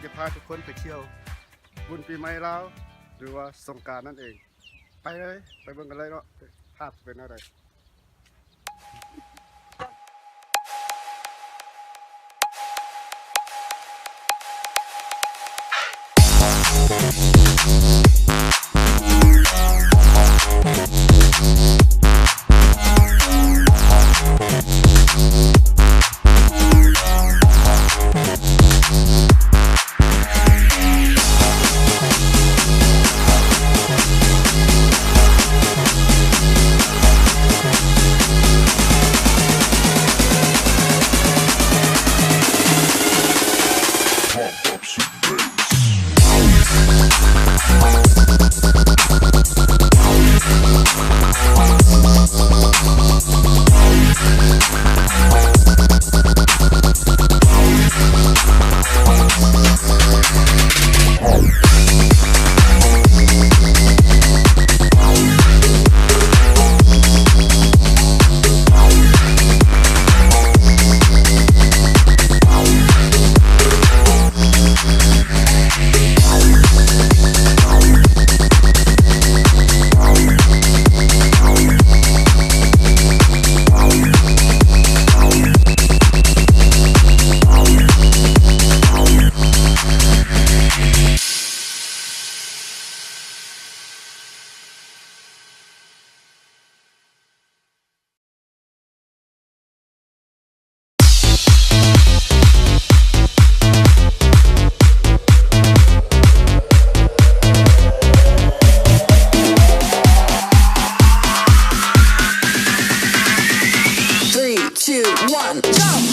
ຈະພາທຸກຄົນໄປທ່ຽວບຸນປີໃໝ່ລາວ ຫຼືວ່າສົງການນັ້ນເອງ. ໄປເລີຍ ໄປເບິ່ງກັນເລີຍເນາະ ພາບຈະເປັນແນວໃດ. Three, two, one, jump!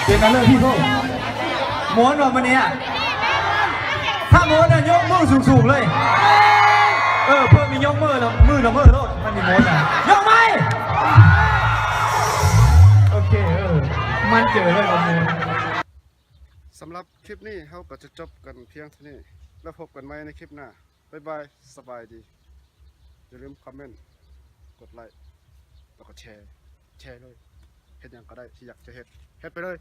ເປັນອັນເລີຍພີ່ໂທ ມ່ວນບໍ່ມື້ນີ້? ຖ້າມ່ວນນະ ຍົກມືສູງໆເລີຍ. ເອີ ເພີ່ນມີຍົກມືນະ ມືນະ ມືໂລດ ມັນມີມ່ວນນະ ຍົກໄໝ? ໂອເຄ ເອີ ໝັ້ນໃຈເລີຍວ່າມ່ວນ. ສຳລັບຄລິບນີ້ເຮົາກໍຈະຈົບກັນພຽງເທົ່ານີ້ ແລ້ວພົບກັນໃໝ່ໃນຄລິບໜ້າ. ບາຍບາຍ ສະບາຍດີ. ຢ່າລືມຄອມເມັນ ກົດໄລ ແລ້ວກໍແຊ ແຊເລີຍ. ເຮັດຫຍັງກໍໄດ້ທີ່ຢາກຈະເຮັດ ເຮັດໄປເລີຍ.